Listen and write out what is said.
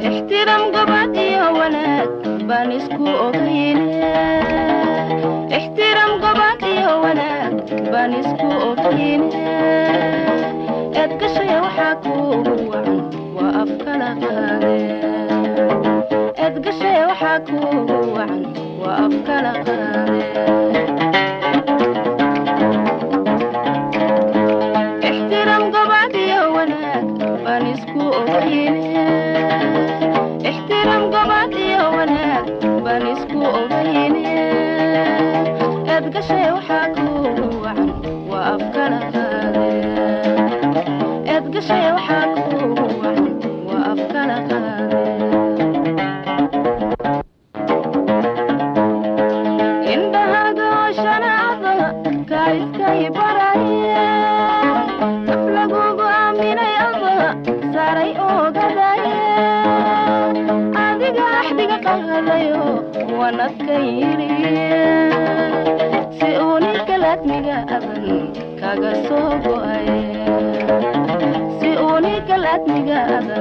Ixtiraam gobad iyo wanaag baan isku ogayne, ixtiraam gobad iyo wanaag baan isku ogayne. Eed gashay waxaa kuugu wacan waa afkala qaade, eed gashay waxaa kuugu wacan waa afkala qaade. Ixtiraam gobad iyo wanaag baan isku ogayne, ixtiraam gobad iyo wanaag baan isku ogayne. Eed gashay waxaa kuugu wacan waa afkala qaade, eed gashay waxaa kuugu wacan waa afkala qaade. Indhahaaga shanacda kaa iskay baraye, naf lagugu aaminay ada saaray oogadaye. Adiga axdiga qaadayo wanadkan yidhi, si uu ninka laadmiga adan kaga soo go'ay, si uu ninka laadmiga adan